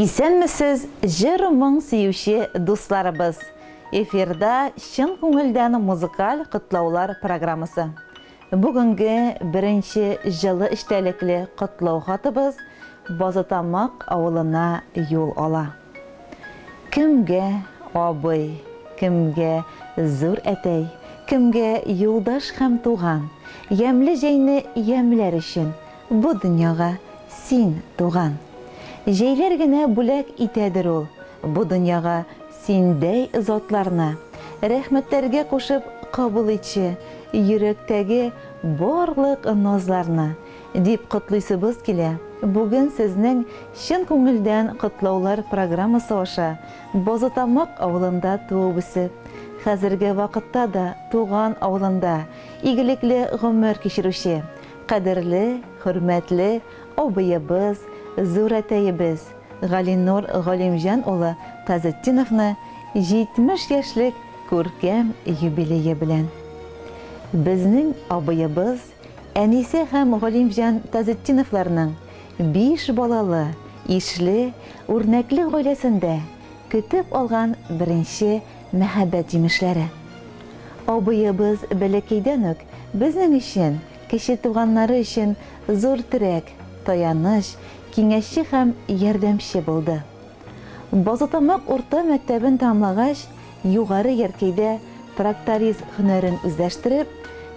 Исәнмесез, җыр-моң сөюче дусларыбыз! Эфирда чын күңелдән музыкаль котлаулар программасы. Бүгенге беренче җылы эчтәлекле котлау хатыбыз Базытамак авылына юл ала. Кемгә, абый, кемгә, зур әтәй, Кемгә, юлдаш һәм туган, Ямьле җәйне ямьләр өчен Бу дөньяга син туган. Җәйләр генә бүләк итәдер ул Бу дөньяга синдәй затларны. Рәхмәтләргә кушып кабул итче Йөрәктәге барлык назларны. Дип котлыйсыбыз килә. Бүген сезнең чын күңелдән котлаулар программасы аша Бозытамак авылында туып-үсеп, хәзерге вакытта да туган авылында игелекле гомер кичерүче, кадерле, хөрмәтле абыебыз, зур әтәебез Галинур Галимҗан улы Тазетдиновны 70 яшьлек күркәм юбилее белән. Безнең абыебыз, Әнисе һәм Галимҗан Тазетдиновларның биш балалы, ишле, үрнәкле гаиләсендә көтеп алган беренче мәхәббәт җимешләре. Абыебыз бәләкәйдән үк безнең өчен, кече туганнары өчен зур терәк, таяныч, киңәшче һәм ярдәмче булды. Базытамак урта мәктәбен тәмамлагач, Югары Яркәйдә тракторист һөнәрен үзләштереп,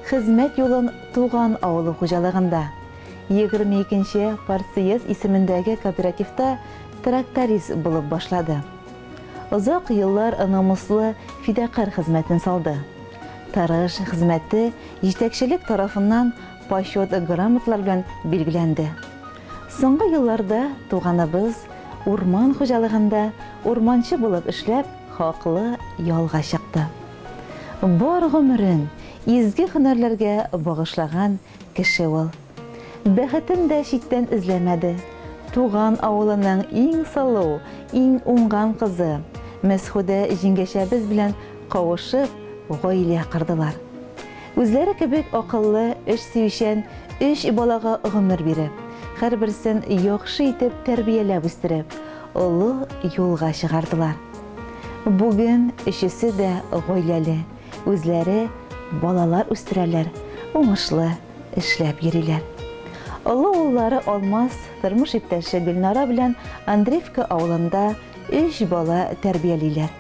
хезмәт юлын туган авылы хуҗалыгында, 22 нче партсъезд исемендәге кооперативта тракторист булып башлады. Озак еллар намуслы фидакарь хезмәтен салды. Тырыш хезмәте җитәкчелек тарафыннан Почет грамоталар белән билгеләнде. Соңгы елларда туганыбыз урман хуҗалыгында урманчы булып эшләп, хаклы ялга чыкты. Бар гомерен изге һөнәрләргә багышлаган кеше ул. Бәхетен дә читтән эзләмәде. Туган авылының иң сылу, иң уңган кызы Мәсхүдә җиңгәчәбез белән кавышып, гаилә кордылар. Үзләре кебек акыллы, эш сөючән өч балага гомер биреп, һәрберсен яхшы итеп тәрбияләп үстереп, олы юлга чыгардылар. Бүген өчесе дә гаиләле, үзләре балалар үстерәләр, уңышлы эшләп йөриләр. Олы уллары Алмаз тормыш иптәше Гөлнара белән Андреевка авылында өч бала тәрбиялиләр.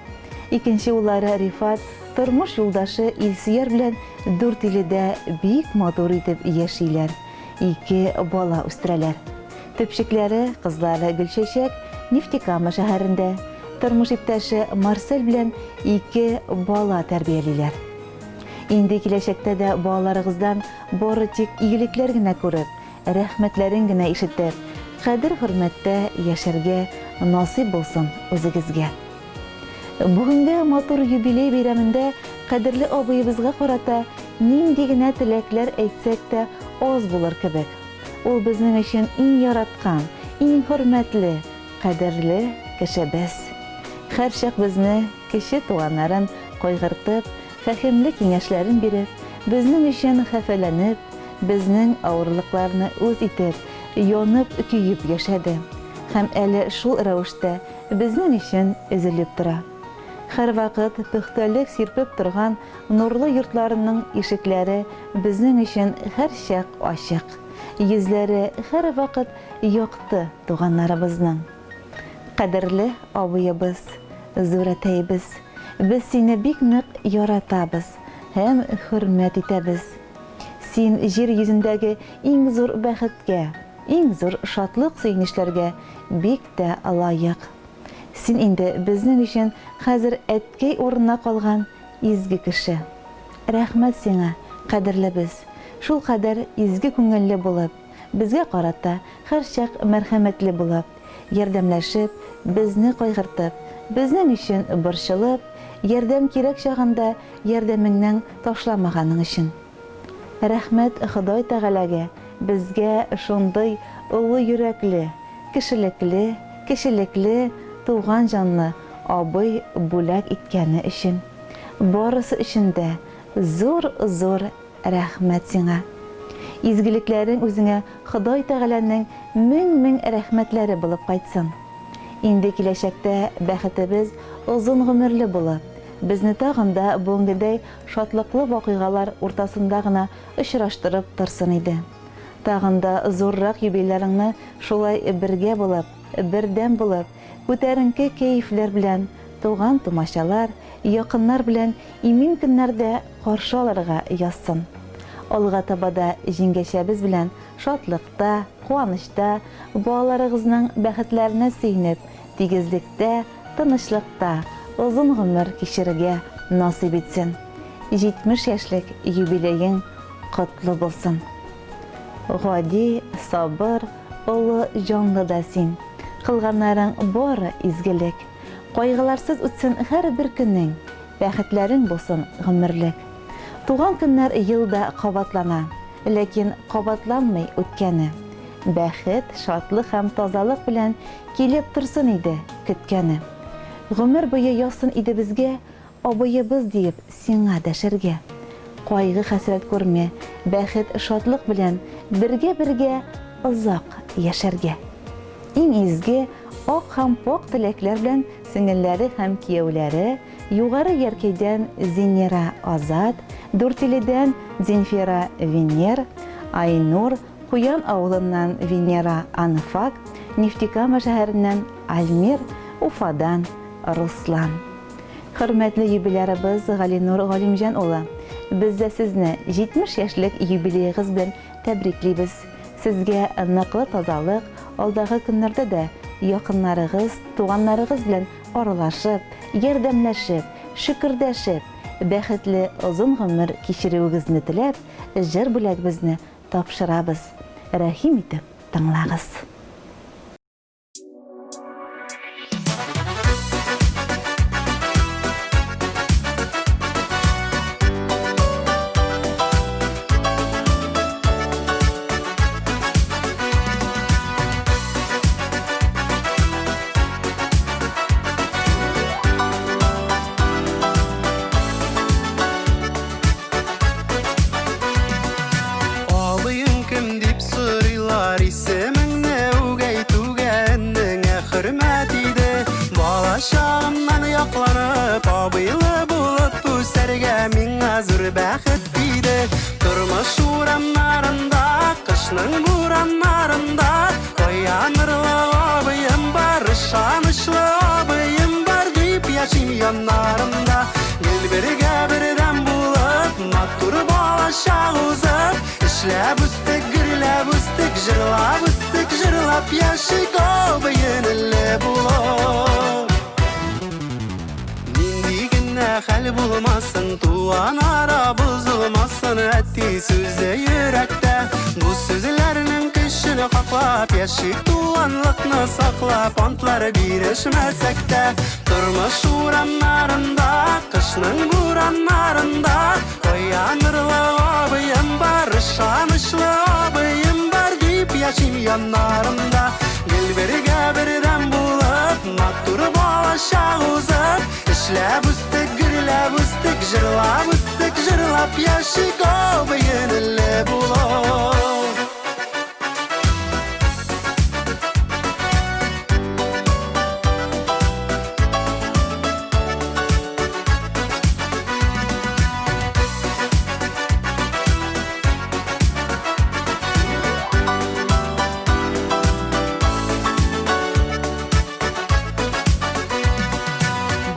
Икенче уллары Рифат тормыш юлдашы Илсөяр белән Дүртөйледә бик матур итеп яшиләр, ике бала үстерәләр. Төпчекләре, кызлары Гөлчәчәк Нефтекама шәһәрендә, тормыш иптәше Марсель белән ике бала тәрбиялиләр. Инде киләчәктә дә балаларыгыздан бары тик игелекләр генә күреп, рәхмәтләрен генә ишетеп, кадер-хөрмәттә яшәргә насыйп булсын үзегезгә. Бүгенге матур юбилей бәйрәмендә кадерле абыебызга карата нинди генә теләкләр әйтсәк тә аз булыр кебек. Ул безнең өчен иң яраткан, иң хөрмәтле, кадерле кешебез. Һәрчак безне, кече туганнарын кайгыртып, фәһемле киңәшләрен биреп, безнең өчен хафәләнеп, безнең авырлыкларны үз итеп, янып-көеп яшәде. Һәм әле шул рәвештә Безнең өчен өзелеп тора. Һәрвакыт пөхтәлек сирпеп торган нурлы йортларының ишекләре безнең өчен һәрчак ачык. Йөзләре һәрвакыт якты туганнарыбызның. Кадерле абыебыз, зур әтәебез, без сине бик нык яратабыз һәм хөрмәт итәбез. Син җир йөзендәге иң зур бәхеткә, иң зур шатлык-сөенечләргә бик тә лаек. Син инде безнең өчен хәзер әткәй урынына калган изге кеше. Рәхмәт сиңа, кадерлебез, шулкадәр изге күңелле булып, безгә карата һәрчак мәрхәмәтле булып, ярдәмләшеп, безне кайгыртып, безнең өчен борчылып, ярдәм кирәк чагында ярдәмеңнәң ташламаганың өчен. Рәхмәт Ходай Тәгаләгә безгә шундый олы йөрәкле, кешелекле, кечелекле, туган җанлы абый бүләк иткәне өчен. Барысы өчен дә зур-зур рәхмәт сиңа. Изгелекләрең үзеңә Ходай Тәгаләнең мең-мең рәхмәтләре булып кайтсын. Инде киләчәктә бәхетебез озын гомерле булып, безне тагын да бүгенгедәй шатлыклы вакыйгалар уртасында гына очраштырып торсын иде. Тагын да зуррак юбилярыңны шулай бергә булып, бердәм булып, күтәренке кәефләр белән, туган-тумачалар, якыннар белән имин көннәрдә каршы алырга язсын. Алга таба да җиңгәчәбез белән шатлыкта, куанычта, балаларыгызның бәхетләренә сөенеп, тигезлектә, тынычлыкта озын гомер кичерергә насыйп итсен. 70 яшьлек юбилеең котлы булсын! Гади, сабыр, олы җанлы да син. Кылганнарың бары изгелек. Кайгыларсыз үтсен һәрбер көнең, Бәхетләрең булсын гомерлек. Туган көннәр ел да кабатлана, Ләкин кабатланмый үткәне. Бәхет, шатлык һәм тазалык белән Килеп торсын иде көткәне. Гомер буе язсын иде безгә Абыебыз диеп сиңа дәшәргә. Кайгы-хәсрәт күрми, бәхет, шатлык белән Бергә-бергә озак яшәргә. Иң изге, ак һәм пакь теләкләр белән сеңелләре һәм кияүләре, Югары Яркәйдән Зинира Азат, Дүртиледән Зинфира Венер, Айнур, Куян авылыннан Венера Анфак, Нефтекама шәһәреннән Альмир, Уфадан Руслан. Хөрмәтле юбилярыбыз Галинур Галимҗан улы, без дә сезне 70 яшьлек юбилеегыз белән тәбриклибез. Сезгә ныклы тазалык, алдагы көннәрдә дә якыннарыгыз, туганнарыгыз белән аралашып, ярдәмләшеп, шөкердәшеп, бәхетле озын гомер кичерүегезне теләп, җыр бүләгебезне тапшырабыз. Рәхим итеп тыңлагыз. Абыең кем дип сорыйлар, исемеңне үк әйтүгә энеңә хөрмәт иде. Бала чагымнан якланып, абыйлы булып үсәргә миңа зур бәхет тиде. Тормыш урамнарында, кышның бураннарында Таянырлы абыем бар, ышанычлы абыем бар дип яшим яннарымда. Гел бергә бердәм булып, матур балачак узып, эшләп үстек, гөрләп үстек, җырлап үстек, җырлап яшик абый-энеле булып. Нинди генә хәл булмасын, туган ара бозылмасын, әти сүзе йөрәктә. Бу сүзләрнең көчен хаклап, яшик туганлыкны саклап, антлар бирешмәсәк тә. Тормыш урамнарында, кышның бураннарында, Таянырлы абыем бар, ышанычлы абыем бар дип яшим яннарымда. Гел бергә бердәм булып, матур балачак узып, эшләп үстек, гөрләп үстек, җырлап үстек, җырлап яшик абый-энеле булып.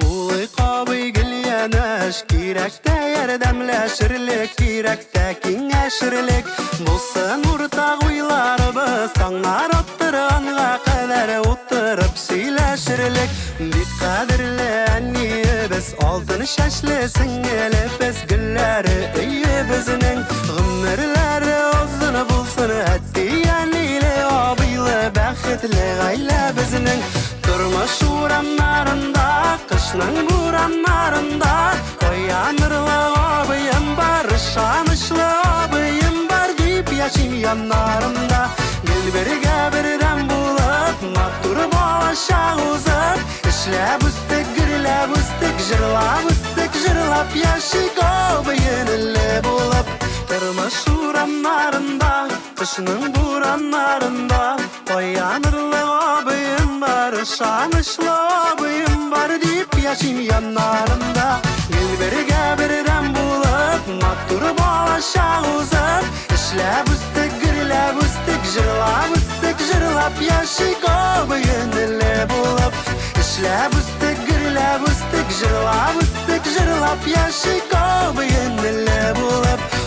Булыйк абый гел янәш, кирәк тә ярдәмләшерлек, кирәк тә киңәшерлек. Булсын уртак уйларыбыз, таңнар аттырганга кадәр утырып сөйләшерлек. Бик кадерле әниебез, алтын чәчле сеңелебез, гөлләре өебезнең, гомерләре озын булсын, әти-әниле, абыйлы, бәхетле гаилә безнең. Тормыш урамнарында, кышның бураннарында, Таянырлы абыем бар, ышанычлы абыем бар дип яшим яннарымда. Гел бергә бердәм булып, матур балачак узып, эшләп үстек, гөрләп үстек, җырлап үстек, җырлап яшик абый-энеле булып. Тормыш урамнарында, кышның бураннарында, Таянырлы абыем бар, Ышанычлы абыем бар дип яшим яннарында. Гел бергә бердәм булып, матур балачак узып, эшләп үстек, гөрләп үстек, җырлап үстек, җырлап яшик абый-энеле булып. Эшләп үстек, гөрләп үстек, җырлап үстек, җырлап яшик абый-энеле булып.